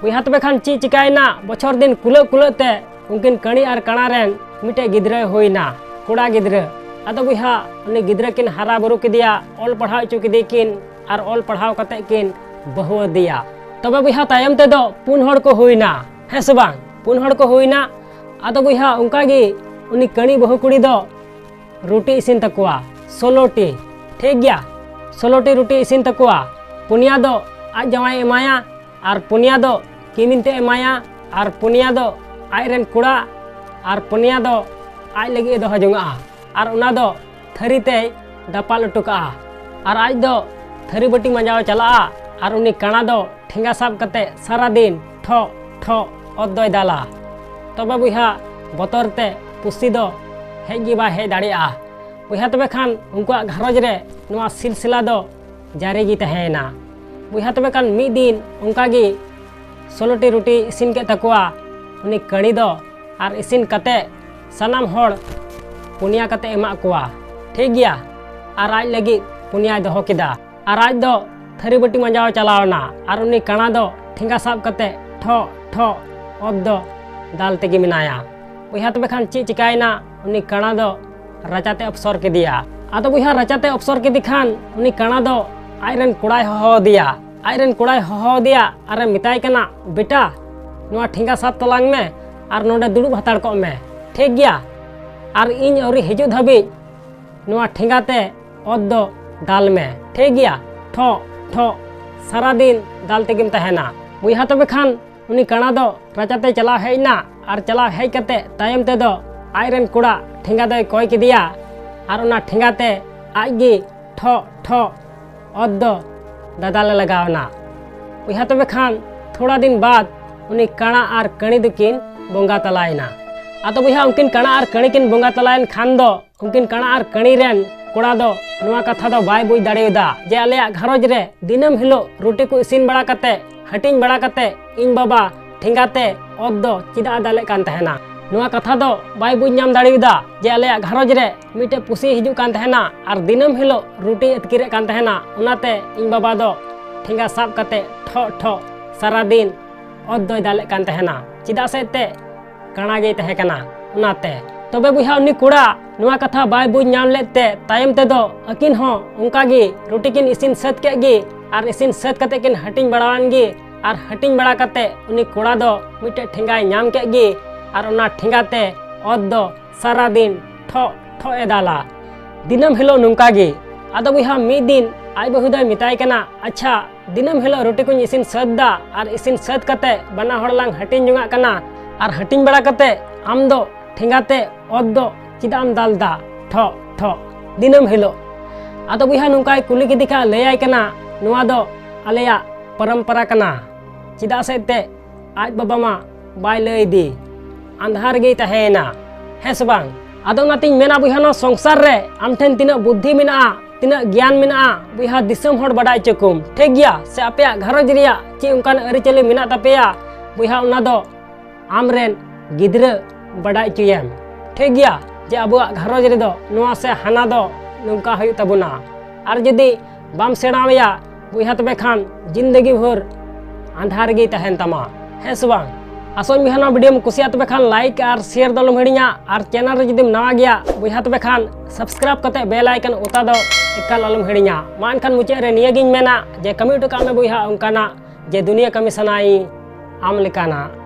ᱵᱚᱭᱦᱟ, ᱛᱚᱵᱮ ᱠᱷᱟᱱ ᱪᱮᱫ ᱪᱤᱠᱟᱭᱮᱱᱟ? ᱵᱚᱪᱷᱚᱨ ᱫᱤᱱ ᱠᱩᱞᱟᱹᱜ ᱠᱩᱞᱟᱹᱜ ᱛᱮ ᱩᱱᱠᱤᱱ ᱠᱟᱹᱬᱤ ᱟᱨ ᱠᱟᱬᱟ ᱨᱮᱱ ᱢᱤᱫᱴᱮᱡ ᱜᱤᱫᱽᱨᱟᱹᱭ ᱦᱩᱭᱱᱟ, ᱠᱚᱲᱟ ᱜᱤᱫᱽᱨᱟᱹ᱾ ᱟᱫᱚ ᱵᱚᱭᱦᱟ, ᱩᱱᱤ ᱜᱤᱫᱽᱨᱟᱹ ᱠᱤᱱ ᱦᱟᱨᱟ ᱵᱩᱨᱩ ᱠᱮᱫᱮᱭᱟ, ᱚᱞ ᱯᱟᱲᱦᱟᱣ ᱦᱚᱪᱚ ᱠᱮᱫᱮ ᱠᱤᱱ ᱟᱨ ᱚᱞ ᱯᱟᱲᱦᱟᱣ ᱠᱟᱛᱮ ᱠᱤᱱ ᱵᱟᱹᱦᱩ ᱟᱫᱮᱭᱟ᱾ ᱛᱚᱵᱮ ᱵᱚᱭᱦᱟ, ᱛᱟᱭᱚᱢ ᱛᱮᱫᱚ ᱯᱩᱱ ᱦᱚᱲ ᱠᱚ ᱦᱩᱭᱱᱟ, ᱦᱮᱸ ᱥᱮ ᱵᱟᱝ? ᱯᱩᱱ ᱦᱚᱲ ᱠᱚ ᱦᱩᱭᱱᱟ᱾ ᱟᱫᱚ ᱵᱚᱭᱦᱟ, ᱚᱱᱠᱟ ᱜᱮ ᱩᱱᱤ ᱠᱟᱹᱬᱤ ᱵᱟᱹᱦᱩ ᱠᱩᱲᱤ ᱫᱚ ᱨᱩᱴᱤ ᱤᱥᱤᱱ ᱛᱟᱠᱚᱣᱟ ᱥᱳᱞᱳ ᱴᱤ, ᱴᱷᱤᱠ ᱜᱮᱭᱟ? ᱥᱳᱞᱳ ᱴᱤ ᱨᱩᱴᱤ ᱤᱥᱤᱱ ᱛᱟᱠᱚᱣᱟ᱾ ᱯᱩᱱᱭᱟ ᱫᱚ ᱟᱡ ᱡᱟᱶᱟᱭᱮ ᱮᱢᱟᱭᱟ ᱟᱨ ᱯᱩᱱᱭᱟ ᱫᱚ ᱠᱤᱢᱤᱱ ᱛᱮ ᱮᱢᱟᱭᱟ ᱟᱨ ᱯᱩᱱᱭᱟ ᱫᱚ ᱟᱡ ᱨᱮᱱ ᱠᱚᱲᱟ ᱟᱨ ᱯᱩᱱᱭᱟ ᱫᱚ ᱟᱡ ᱞᱟᱹᱜᱤᱫ ᱮ ᱫᱚᱦᱚ ᱡᱚᱝᱟᱜᱼᱟ ᱟᱨ ᱚᱱᱟ ᱫᱚ ᱛᱷᱟᱹᱨᱤ ᱛᱮᱭ ᱫᱟᱯᱟᱞ ᱦᱚᱴᱚ ᱠᱟᱜᱼᱟ᱾ ᱟᱨ ᱟᱡ ᱫᱚ ᱛᱷᱟᱹᱨᱤ ᱵᱟᱹᱴᱤ ᱢᱟᱸᱡᱟᱣ ᱪᱟᱞᱟᱜᱼᱟ ᱟᱨ ᱩᱱᱤ ᱠᱟᱬᱟ ᱫᱚ ᱴᱷᱮᱸᱜᱟ ᱥᱟᱵ ᱠᱟᱛᱮ ᱥᱟᱨᱟ ᱫᱤᱱ ᱴᱷᱚᱜ ᱴᱷᱚᱜ ᱚᱛ ᱫᱚᱭ ᱫᱟᱞᱟ᱾ ᱛᱚᱵᱮ ᱵᱚᱭᱦᱟ, ᱵᱚᱛᱚᱨ ᱛᱮ ᱯᱩᱥᱤ ᱫᱚ ᱦᱮᱡ ᱜᱮ ᱵᱟᱭ ᱦᱮᱡ ᱫᱟᱲᱮᱭᱟᱜᱼᱟ᱾ ᱵᱚᱭᱦᱟ, ᱛᱚᱵᱮ ᱠᱷᱟᱱ ᱩᱱᱠᱩᱣᱟᱜ ᱜᱷᱟᱨᱚᱸᱡᱽ ᱨᱮ ᱱᱚᱣᱟ ᱥᱤᱞᱥᱤᱞᱟ ᱫᱚ ᱡᱟᱹᱨᱤ ᱜᱮ ᱛᱟᱦᱮᱸᱭᱮᱱᱟ᱾ ᱵᱚᱭᱦᱟ, ᱛᱚᱵᱮ ᱠᱷᱟᱱ ᱢᱤᱫ ᱫᱤᱱ ᱚᱱᱠᱟ ᱜᱮ ᱥᱳᱞᱳ ᱴᱤ ᱨᱩᱴᱤ ᱤᱥᱤᱱ ᱠᱮᱫ ᱛᱟᱠᱚᱣᱟ ᱩᱱᱤ ᱠᱟᱹᱬᱤ ᱫᱚ, ᱟᱨ ᱤᱥᱤᱱ ᱠᱟᱛᱮ ᱥᱟᱱᱟᱢ ᱦᱚᱲ ᱯᱩᱱᱭᱟ ᱠᱟᱛᱮ ᱮᱢᱟᱜ ᱠᱚᱣᱟ, ᱴᱷᱤᱠ ᱜᱮᱭᱟ? ᱟᱨ ᱟᱡ ᱞᱟᱹᱜᱤᱫ ᱯᱩᱱᱭᱟᱭ ᱫᱚᱦᱚ ᱠᱮᱫᱟ᱾ ᱟᱨ ᱟᱡ ᱫᱚ ᱛᱷᱟᱹᱨᱤ ᱵᱟᱹᱴᱤ ᱢᱟᱸᱡᱟᱣ ᱪᱟᱞᱟᱣ ᱮᱱᱟ ᱟᱨ ᱩᱱᱤ ᱠᱟᱬᱟ ᱫᱚ ᱴᱷᱮᱸᱜᱟ ᱥᱟᱵ ᱠᱟᱛᱮ ᱴᱷᱚᱜ ᱴᱷᱚᱜ ᱚᱛ ᱫᱚ ᱫᱟᱞ ᱛᱮᱜᱮ ᱢᱮᱱᱟᱭᱟ᱾ ᱵᱚᱭᱦᱟ, ᱛᱚᱵᱮ ᱠᱷᱟᱱ ᱪᱮᱫ ᱪᱤᱠᱟᱭᱮᱱᱟ? ᱩᱱᱤ ᱠᱟᱬᱟ ᱫᱚ ᱨᱟᱪᱟᱛᱮ ᱚᱯᱥᱚᱨ ᱠᱮᱫᱮᱭᱟ᱾ ᱟᱫᱚ ᱵᱚᱭᱦᱟ, ᱨᱟᱪᱟᱛᱮ ᱚᱯᱥᱚᱨ ᱠᱮᱫᱮ ᱠᱷᱟᱱ ᱩᱱᱤ ᱠᱟᱬᱟ ᱫᱚ ᱟᱡ ᱨᱮᱱ ᱠᱚᱲᱟᱭ ᱦᱚᱦᱚ ᱟᱫᱮᱭᱟ᱾ ᱟᱡ ᱨᱮᱱ ᱠᱚᱲᱟᱭ ᱦᱚᱦᱚ ᱟᱫᱮᱭᱟ ᱟᱨᱮ ᱢᱮᱛᱟᱭ ᱠᱟᱱᱟ, "ᱵᱮᱴᱟ, ᱱᱚᱣᱟ ᱴᱷᱮᱸᱜᱟ ᱥᱟᱵ ᱛᱟᱞᱟᱝ ᱢᱮ ᱟᱨ ᱱᱚᱰᱮ ᱫᱩᱲᱩᱵ ᱦᱟᱛᱟᱲ ᱠᱚᱜ ᱢᱮ, ᱴᱷᱤᱠ ᱜᱮᱭᱟ? ᱟᱨ ᱤᱧ ᱟᱹᱣᱨᱤ ᱦᱤᱡᱩᱜ ᱫᱷᱟᱹᱵᱤᱡ ᱱᱚᱣᱟ ᱴᱷᱮᱸᱜᱟ ᱛᱮ ᱚᱛ ᱫᱚ ᱫᱟᱞ ᱢᱮ, ᱴᱷᱤᱠ ᱜᱮᱭᱟ? ᱴᱷᱚᱜ ᱴᱷᱚᱜ ᱥᱟᱨᱟᱫᱤᱱ ᱫᱟᱞ ᱛᱮᱜᱮᱢ ᱛᱟᱦᱮᱱᱟ᱾ ᱵᱚᱭᱦᱟ, ᱛᱚᱵᱮ ᱠᱷᱟᱱ ᱩᱱᱤ ᱠᱟᱬᱟ ᱫᱚ ᱨᱟᱪᱟᱛᱮ ᱪᱟᱞᱟᱣ ᱦᱮᱡ ᱮᱱᱟ, ᱟᱨ ᱪᱟᱞᱟᱣ ᱦᱮᱡ ᱠᱟᱛᱮ ᱛᱟᱭᱚᱢ ᱛᱮᱫᱚ ᱟᱡ ᱨᱮᱱ ᱠᱚᱲᱟ ᱴᱷᱮᱸᱜᱟ ᱫᱚᱭ ᱠᱚᱭ ᱠᱮᱫᱮᱭᱟ, ᱟᱨ ᱚᱱᱟ ᱴᱷᱮᱸᱜᱟ ᱛᱮ ᱟᱡ ᱜᱮ ᱴᱷᱚᱜ ᱴᱷᱚᱜ ᱚᱛ ᱫᱚ ᱫᱟᱫᱟᱞᱮ ᱞᱟᱜᱟᱣ ᱮᱱᱟ᱾ ᱵᱚᱭᱦᱟ, ᱛᱚᱵᱮ ᱠᱷᱟᱱ ᱛᱷᱚᱲᱟ ᱫᱤᱱ ᱵᱟᱫ ᱩᱱᱤ ᱠᱟᱬᱟ ᱟᱨ ᱠᱟᱹᱬᱤ ᱫᱚᱠᱤᱱ ᱵᱚᱸᱜᱟ ᱛᱟᱞᱟᱭᱮᱱᱟ᱾ ᱟᱫᱚ ᱵᱚᱭᱦᱟ, ᱩᱱᱠᱤᱱ ᱠᱟᱬᱟ ᱟᱨ ᱠᱟᱹᱬᱤ ᱠᱤᱱ ᱵᱚᱸᱜᱟ ᱛᱟᱞᱟᱭᱮᱱ ᱠᱷᱟᱱ ᱫᱚ ᱩᱱᱠᱤᱱ ᱠᱟᱬᱟ ᱟᱨ ᱠᱟᱹᱬᱤ ᱨᱮᱱ ᱠᱚᱲᱟ ᱫᱚ ᱱᱚᱣᱟ ᱠᱟᱛᱷᱟ ᱫᱚ ᱵᱟᱭ ᱵᱩᱡᱽ ᱫᱟᱲᱮᱭᱟᱫᱟ ᱡᱮ ᱟᱞᱮᱭᱟᱜ ᱜᱷᱟᱨᱚᱸᱡᱽ ᱨᱮ ᱫᱤᱱᱟᱹᱢ ᱦᱤᱞᱳᱜ ᱨᱩᱴᱤ ᱠᱚ ᱤᱥᱤᱱ ᱵᱟᱲᱟ ᱠᱟᱛᱮ, ᱦᱟᱹᱴᱤᱧ ᱵᱟᱲᱟ ᱠᱟᱛᱮ, ᱤᱧ ᱵᱟᱵᱟ ᱴᱷᱮᱸᱜᱟ ᱛᱮ ᱚᱛ ᱫᱚ ᱪᱮᱫᱟᱜ ᱮ ᱫᱟᱞᱮᱫ ᱠᱟᱱ ᱛᱟᱦᱮᱱᱟ᱾ ᱱᱚᱣᱟ ᱠᱟᱛᱷᱟ ᱫᱚ ᱵᱟᱭ ᱵᱩᱡᱽ ᱧᱟᱢ ᱫᱟᱲᱮᱭᱟᱫᱟ ᱡᱮ ᱟᱞᱮᱭᱟᱜ ᱜᱷᱟᱨᱚᱸᱡᱽ ᱨᱮ ᱢᱤᱫᱴᱮᱡ ᱯᱩᱥᱤ ᱦᱤᱡᱩᱜ ᱠᱟᱱ ᱛᱟᱦᱮᱱᱟ ᱟᱨ ᱫᱤᱱᱟᱹᱢ ᱦᱤᱞᱳᱜ ᱨᱩᱴᱤ ᱟᱹᱛᱠᱤᱨᱮᱫ ᱠᱟᱱ ᱛᱟᱦᱮᱱᱟ, ᱚᱱᱟᱛᱮ ᱤᱧ ᱵᱟᱵᱟ ᱫᱚ ᱴᱷᱮᱸᱜᱟ ᱥᱟᱵ ᱠᱟᱛᱮ ᱴᱷᱚᱜ ᱴᱷᱚᱜ ᱥᱟᱨᱟᱫᱤᱱ ᱚᱛ ᱫᱚᱭ ᱫᱟᱞᱮᱫ ᱠᱟᱱ ᱛᱟᱦᱮᱱᱟ᱾ ᱪᱮᱫᱟᱜ ᱥᱮ ᱮᱱᱛᱮᱫ ᱠᱟᱬᱟ ᱜᱮᱭ ᱛᱟᱦᱮᱸ ᱠᱟᱱᱟ᱾ ᱚᱱᱟᱛᱮ ᱛᱚᱵᱮ ᱵᱚᱭᱦᱟ, ᱩᱱᱤ ᱠᱚᱲᱟ ᱱᱚᱣᱟ ᱠᱟᱛᱷᱟ ᱵᱟᱭ ᱵᱩᱡᱽ ᱧᱟᱢ ᱞᱮᱫ ᱛᱮ ᱛᱟᱭᱚᱢ ᱛᱮᱫᱚ ᱟᱹᱠᱤᱱ ᱦᱚᱸ ᱚᱱᱠᱟ ᱜᱮ ᱨᱩᱴᱤ ᱠᱤᱱ ᱤᱥᱤᱱ ᱥᱟᱹᱛ ᱠᱮᱫ ᱜᱮ, ᱟᱨ ᱤᱥᱤᱱ ᱥᱟᱹᱛ ᱠᱟᱛᱮ ᱠᱤᱱ ᱦᱟᱹᱴᱤᱧ ᱵᱟᱲᱟᱣᱟᱱ ᱜᱮ᱾ ᱟᱨ ᱦᱟᱹᱴᱤᱧ ᱵᱟᱲᱟ ᱠᱟᱛᱮ ᱩᱱᱤ ᱠᱚᱲᱟ ᱫᱚ ᱢᱤᱫᱴᱮᱡ ᱴᱷᱮᱸᱜᱟᱭ ᱧᱟᱢ ᱠᱮᱫ ᱜᱮ, ᱟᱨ ᱚᱱᱟ ᱴᱷᱮᱸᱜᱟ ᱛᱮ ᱚᱛ ᱫᱚ ᱥᱟᱨᱟᱫᱤᱱ ᱴᱷᱚᱜ ᱴᱷᱚᱜ ᱮ ᱫᱟᱞᱟ᱾ ᱫᱤᱱᱟᱹᱢ ᱦᱤᱞᱳᱜ ᱱᱚᱝᱠᱟ ᱜᱮ᱾ ᱟᱫᱚ ᱵᱚᱭᱦᱟ, ᱢᱤᱫ ᱫᱤᱱ ᱟᱡ ᱵᱟᱹᱦᱩ ᱫᱚᱭ ᱢᱮᱛᱟᱭ ᱠᱟᱱᱟ, ᱟᱪᱪᱷᱟ, ᱫᱤᱱᱟᱹᱢ ᱦᱤᱞᱳᱜ ᱨᱩᱴᱤ ᱠᱚᱧ ᱤᱥᱤᱱ ᱥᱟᱹᱛ ᱫᱟ, ᱟᱨ ᱤᱥᱤᱱ ᱥᱟᱹᱛ ᱠᱟᱛᱮ ᱵᱟᱱᱟ ᱦᱚᱲ ᱞᱟᱝ ᱦᱟᱹᱴᱤᱧ ᱡᱚᱝᱟᱜ ᱠᱟᱱᱟ, ᱟᱨ ᱦᱟᱹᱴᱤᱧ ᱵᱟᱲᱟ ᱠᱟᱛᱮ ᱟᱢ ᱫᱚ ᱴᱷᱮᱸᱜᱟ ᱛᱮ ᱚᱛ ᱫᱚ ᱪᱮᱫᱟᱜ ᱮᱢ ᱫᱟᱞ ᱫᱟ? ᱴᱷᱚᱜ ᱴᱷᱚᱜ ᱫᱤᱱᱟᱹᱢ ᱦᱤᱞᱳᱜ᱾ ᱟᱫᱚ ᱵᱚᱭᱦᱟ, ᱱᱚᱝᱠᱟᱭ ᱠᱩᱞᱤ ᱠᱮᱫᱮ ᱠᱷᱟᱱ ᱞᱟᱹᱭᱟᱭ ᱠᱟᱱᱟ, ᱱᱚᱣᱟ ᱫᱚ ᱟᱞᱮᱭᱟᱜ ᱯᱚᱨᱚᱢᱯᱚᱨᱟ ᱠᱟᱱᱟ᱾ ᱪᱮᱫᱟᱜ ᱥᱮ ᱮᱱᱛᱮᱫ ᱟᱡ ᱵᱟᱵᱟ ᱢᱟ ᱵᱟᱭ ᱞᱟᱹᱭ ᱤᱫᱤ, ᱟᱸᱫᱷᱟᱨ ᱜᱮᱭ ᱛᱟᱦᱮᱸᱭᱮᱱᱟ᱾ ᱦᱮᱸ ᱥᱮ ᱵᱟᱝ? ᱟᱫᱚ ᱚᱱᱟᱛᱤᱧ ᱢᱮᱱᱟ ᱵᱚᱭᱦᱟ, ᱱᱚᱣᱟ ᱥᱚᱝᱥᱟᱨ ᱨᱮ ᱟᱢ ᱴᱷᱮᱱ ᱛᱤᱱᱟᱹᱜ ᱵᱩᱫᱽᱫᱷᱤ ᱢᱮᱱᱟᱜᱼᱟ, ᱛᱤᱱᱟᱹᱜ ᱜᱮᱭᱟᱱ ᱢᱮᱱᱟᱜᱼᱟ ᱵᱚᱭᱦᱟ, ᱫᱤᱥᱚᱢ ᱦᱚᱲ ᱵᱟᱰᱟᱭ ᱦᱚᱪᱚ ᱠᱚᱢ, ᱴᱷᱤᱠ ᱜᱮᱭᱟ? ᱥᱮ ᱟᱯᱮᱭᱟᱜ ᱜᱷᱟᱨᱚᱸᱡᱽ ᱨᱮᱭᱟᱜ ᱪᱮᱫ ᱚᱱᱠᱟᱱ ᱟᱹᱨᱤᱪᱟᱹᱞᱤ ᱢᱮᱱᱟᱜ ᱛᱟᱯᱮᱭᱟ ᱵᱚᱭᱦᱟ, ᱚᱱᱟ ᱫᱚ ᱟᱢᱨᱮᱱ ᱜᱤᱫᱽᱨᱟᱹ ᱵᱟᱰᱟᱭ ᱦᱚᱪᱚᱭᱮᱢ, ᱴᱷᱤᱠ ᱜᱮᱭᱟ? ᱡᱮ ᱟᱵᱚᱣᱟᱜ ᱜᱷᱟᱨᱚᱸᱡᱽ ᱨᱮᱫᱚ ᱱᱚᱣᱟ ᱥᱮ ᱦᱟᱱᱟ ᱫᱚ ᱱᱚᱝᱠᱟ ᱦᱩᱭᱩᱜ ᱛᱟᱵᱚᱱᱟ᱾ ᱟᱨ ᱡᱩᱫᱤ ᱵᱟᱢ ᱥᱮᱬᱟᱣᱟᱭᱟ ᱵᱚᱭᱦᱟ, ᱛᱚᱵᱮ ᱠᱷᱟᱱ ᱡᱤᱱᱫᱮᱜᱤ ᱵᱷᱳᱨ ᱟᱸᱫᱷᱟᱨ ᱜᱮᱭ ᱛᱟᱦᱮᱱ ᱛᱟᱢᱟ, ᱦᱮᱸ ᱥᱮ ᱵᱟᱝ? ᱟᱥᱚᱜ ᱟᱹᱧ ᱵᱚᱭᱦᱟ, ᱱᱚᱣᱟ ᱵᱷᱤᱰᱤᱭᱳᱢ ᱠᱩᱥᱤᱭᱟᱜᱼᱟ, ᱛᱚᱵᱮ ᱠᱷᱟᱱ ᱞᱟᱭᱤᱠ ᱟᱨ ᱥᱮᱭᱟᱨ ᱫᱚ ᱟᱞᱚᱢ ᱦᱤᱲᱤᱧᱟ᱾ ᱟᱨ ᱪᱮᱱᱮᱞ ᱨᱮ ᱡᱩᱫᱤᱢ ᱱᱟᱣᱟ ᱜᱮᱭᱟ ᱵᱚᱭᱦᱟ, ᱛᱚᱵᱮ ᱠᱷᱟᱱ ᱥᱟᱵᱥᱠᱨᱟᱭᱤᱵ ᱠᱟᱛᱮ ᱵᱮᱞ ᱟᱭᱠᱚᱱ ᱚᱛᱟ ᱫᱚ ᱮᱠᱟᱞ ᱟᱞᱚᱢ ᱦᱤᱲᱤᱧᱟ᱾ ᱢᱟ ᱮᱱᱠᱷᱟᱱ ᱢᱩᱪᱟᱹᱫ ᱨᱮ ᱱᱤᱭᱟᱹᱜᱤᱧ ᱢᱮᱱᱟ ᱡᱮ ᱠᱟᱹᱢᱤ ᱦᱚᱴᱚ ᱠᱟᱜ ᱢᱮ ᱵᱚᱭᱦᱟ ᱚᱱᱠᱟᱱᱟᱜ ᱡᱮ ᱫᱩᱱᱤᱭᱟᱹ ᱠᱟᱹᱢᱤ ᱥᱟᱱᱟᱭᱤᱧ ᱟᱢ ᱞᱮᱠᱟᱱᱟᱜ᱾